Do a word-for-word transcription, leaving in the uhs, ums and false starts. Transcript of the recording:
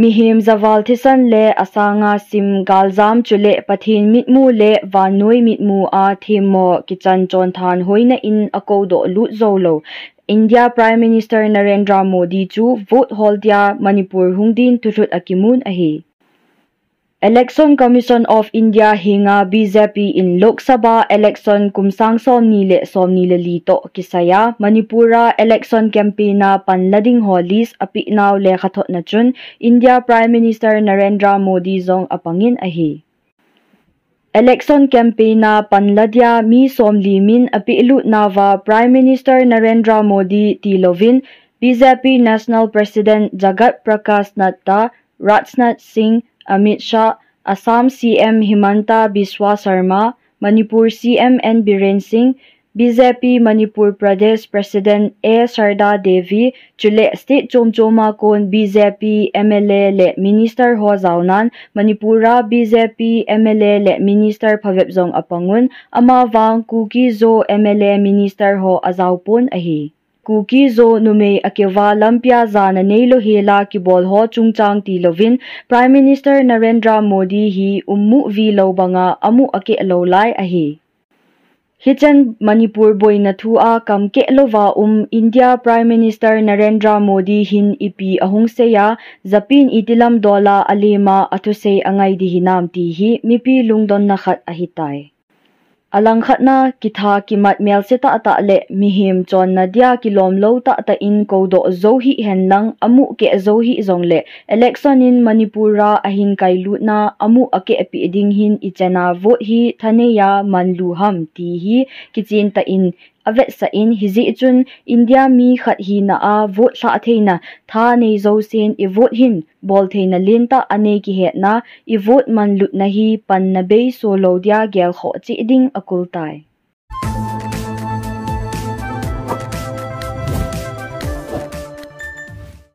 Mihem javal thisan le asanga sim galjam chule Pathen mitmu le vannoi mitmu a themmo kichan chonthan hoina in akodoh lut jou lou India Prime Minister Narendra Modi chu vote hol dia Manipur hung din thulhut akimun ahi. Election Commission of India henga B J P in Lok Sabha election kum sang somni le somni le li toh kisaiya Manipur a election campaign a panla ding ho list apeh nau lekhathotna chun India Prime Minister Narendra Modi jong apangin ahi. Election campaign a panla dia mi somli min apehlut nauva Prime Minister Narendra Modi tilouvin B J P National President Jagat Prakash Nadda, Rajnath Singh, Amit Shah, Assam C M Himanta Biswa Sarma, Manipur C M N Biren Singh, B J P Manipur Pradesh President A Sharda Devi, chule state chom choma kon B J P M L A le minister ho jaonan Manipur a B J P M L A le minister phabep jong apangun, amavang Kuki Zo M L A minister ho ajaopon ahi. Kuki Zo numei akeuva lampia jana neilou hela kibol ho chungchang tilouvin Prime Minister Narendra Modi hi ummu vilou banga amu akeh lou lai ahi. Hichan Manipur boina thu a kamkeh louva um India Prime Minister Narendra Modi hin ipi ahung seiya, japin itilam dola alema athusei angai di hinam ti hi mipi lungdonna khat ahitai. Alangkhatna kitha kimat melse tahtah le mihem chonna dia kilomlou tahtah in kodoh jou hih henlang amu keh jou hih jongle election in Manipur a ahin kailutna amu akeh peh ding hin ichena vote hi thaneiya manlu ham ti hi kichentah in avetsah in hijeh chun India mi khat hina a vote lhah theina thanei jousen ivote hin boltheina lentah anei kihetna ivote manlutna hi panna beiso lou dia gelkhoh cheh ding akultai.